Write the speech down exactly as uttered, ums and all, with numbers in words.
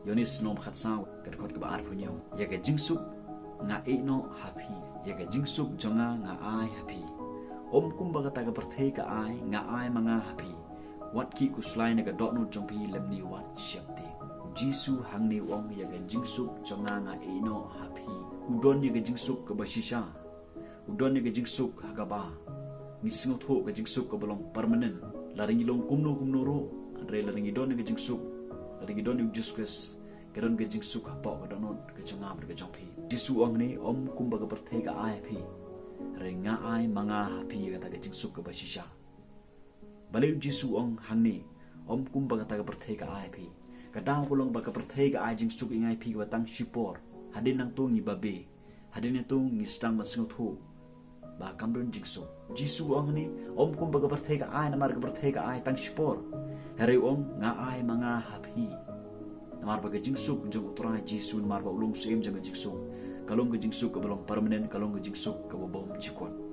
Ïoannis lynnong ba khatsaw, ka dkhot kaba arphew hynñiew. Ïa ka jingsuk nga ïehnoh ha phi, ïa ka jingsuk jong nga nga ai ha phi. Ym kumba kata ka pyrthei ka ai, nga ai ma nga ha phi. Wat ki khuslai na ka dohnud jong phi lymne wat sheptieng. U Jisu hangne u ong ïa ka jingsuk jong nga nga ïehnoh ha phi. U don ïa ka jingsuk kaba shisha. U don ïa ka jingsuk ha kaba ngi sngewthuh ka jingsuk kaba long permanent. Lada ngi long kumno kumno ruh, hynrei lada ngi don ïa ka jingsuk, lada ngi don ïa u Jisu Khrist, ka don ka jingsuk hapoh ka dohnud ka jong nga bad ka jong phi. Jisu u ong hangne, ym kumba ka pyrthei ka ai ha phi, hynrei nga ai ma nga ha phi ïa kata ka jingsuk kaba shisha. Balei u Jisu u ong hangne, ym kumba kata ka pyrthei ka ai ha phi? Ka daw ka long ba ka pyrthei ka ai jingsuk ïa nga ïa phi kaba tang shipor. Hadien nangto ngi babe. Hadien nangto ngi sdang ban sngewthuh ba kam don jingsuk. Jisu u ong hangne, ym kumba ka pyrthei ka ai, namar ka pyrthei ka ai tang shipor. Hynrei u ong, nga ai ma nga ha phi. Namar ba ka jingsuk jong u Trai Jisu, namar ba u long u Syiem jong ka jingsuk, ka long ka jingsuk kaba long permanent, ka long ka jingsuk kaba bym jukut.